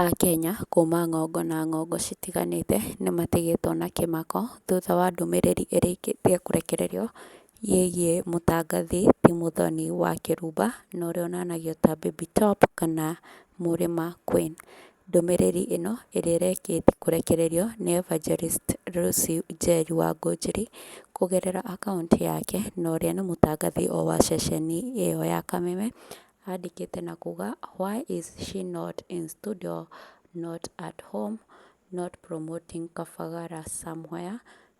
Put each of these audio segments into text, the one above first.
Akenya kuma ng'ongo na ng'ongo citiganĩte nĩmatigĩtwo na kĩmako thutha wa ndũmĩrĩri ĩrĩkĩtie kũrekererio ĩgiĩ mũtangathi ti Muthoni wa Kĩrumba na ũrĩa ũnanagio ta Baby Top kana Mũrĩma Queen. Ndũmĩrĩri ĩno ĩrĩa ĩrekĩtie kũrekererio nĩ Evangelist Lucy Njeri wa Ngũnjiri kũgerera akaunti yake na ũrĩa nĩ mũtangathi o wa ceceni ĩyo ya Kameme, andĩkĩte na kuga "Why is she not in studio, not at home, not promoting Kabagara somewhere,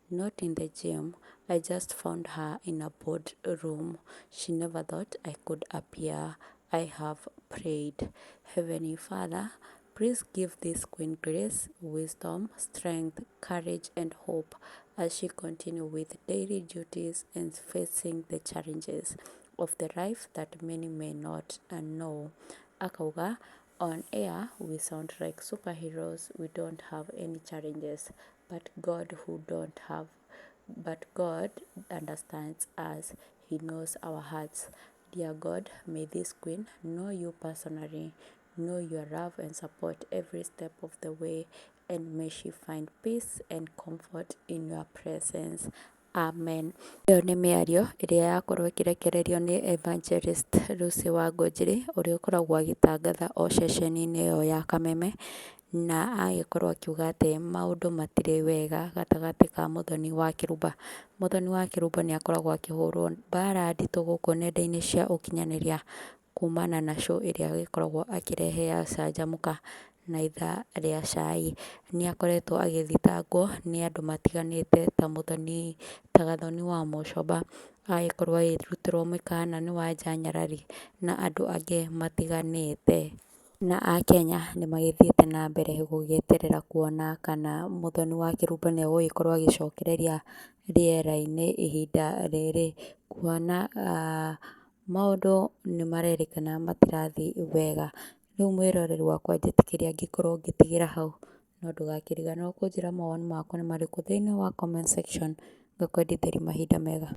not in the gym. I just found her in a board room. She never thought I could appear. I have prayed. Heavenly Father, please give this queen grace, wisdom, strength, courage and hope as she continue with daily duties and facing the challenges of the life that many may not know." Akauga, "On air we sound like superheroes, we don't have any challenges, but God who don't have but God understands us. He knows our hearts. Dear God, may this queen know you personally, know your love and support every step of the way, and may she find peace and comfort in your presence. Amen." Ĩyo nĩ mĩario ĩrĩa yakorwo ĩkĩrekererio nĩ Evangelist Lucy wa Ngũnjiri ũrĩa ũkoragwo agĩtangatha o ceceni-inĩ ĩyo ya Kameme, na agĩkorwo akiuga atĩ maũndũ matirĩ wega gatagatĩ ka Mũthoni wa Kĩrumba. Mũthoni wa Kĩrumba nĩ akoragwo akĩhũrwo mbara nditũ gũkũ nenda-inĩ cia ũkinyanĩria kumana na show ĩrĩa agĩkoragwo akĩrehe ya Canjamũka na ithaa rĩa cai. Nĩ akoretwo agĩthitangwo nĩ andũ matiganĩte ta Mũthoni ta Gathoni wa Mũcomba, agagĩkorwo akĩrutĩrwo mĩkana nĩ Wanja Nyarari na andũ angĩ matiganĩte. Na akenya nĩ magĩthiĩte na mbere gũgĩeterera kuona kana Mũthoni wa Kĩrumba nĩ egũgĩkorwo agĩcokereria rĩera-inĩ ihinda rĩrĩ, kuona maũndũ nĩ marerĩkana matirathiĩ wega. Rĩu mwĩroreri wakwa njĩtĩkĩria ngĩkorwo ngĩtigĩra hau, no ndũgakĩriganĩrwo kũnjĩra mawoni maku nĩ marĩkũ thĩinĩ wa comment section. Ngakwendithĩria mahinda mega.